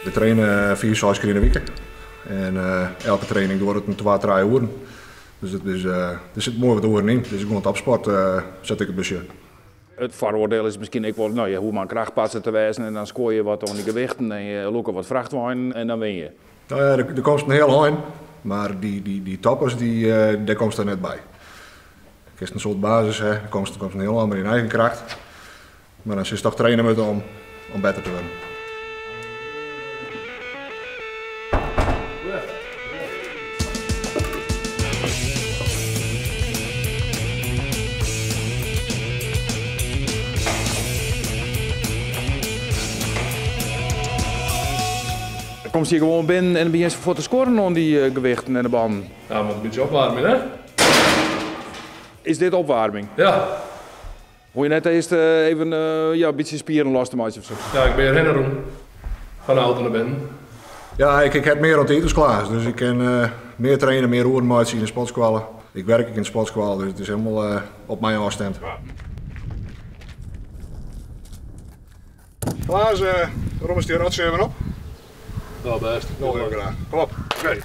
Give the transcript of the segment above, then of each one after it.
We traine fiif, seis kear yn 'e wike. En elke training duorret in twa, trije oeren. Dus it is, der sit moai wat oeren yn. It is gewoan topsport, sa't ik it besjoch. It foaroardiel is miskien ek wol, no, je hoege mar in krachtpatser te wêzen en dan skoar je wat oan dy gewichten en je lûke wat frachtweinen en dan win je. No ja, der komst in hiel ein, mar dy toppers, dêr komst der net by. Kinst in soad basis ha, komst in hiel ein mei dyn eigen kracht, mar dan silst toch traine moatte om better te wurden. Komst hjir gewoan binnen en begjinst fuort te skuorren oan dy gewichten en de bannen. Ja, moat in bytsje opwaarmje, hè? Is dit opwaarming? Ja. Hoege je net earst even ja, in bytsje spieren los te meitsjen of sa? Ja, ik bin hjirhinne rûn. Fan de auto nei binnen. Ja, ik ha mear oan tiid as Klaas, dus ik kin mear traine, mear oeren meitsje yn de sportskoalle. Ik werk ek yn de sportskoalle, dus it is hielendal op my ôfstimd. Klaas, rommest dy rotsoai even op? No, bêst. No, hiel graach. Kom op. Oké.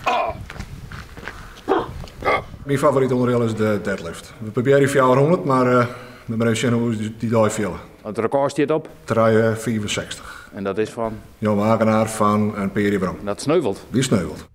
Myn favorite ûnderdiel is de deadlift. We probearje 400, mar we moatte even sjen hoe we dy dei fiele. It rekôr stiet op? 365. En dat is fan? Jan Wagenaar fan in pear jier werom. Dat sneuvelt? Dy sneuvelt.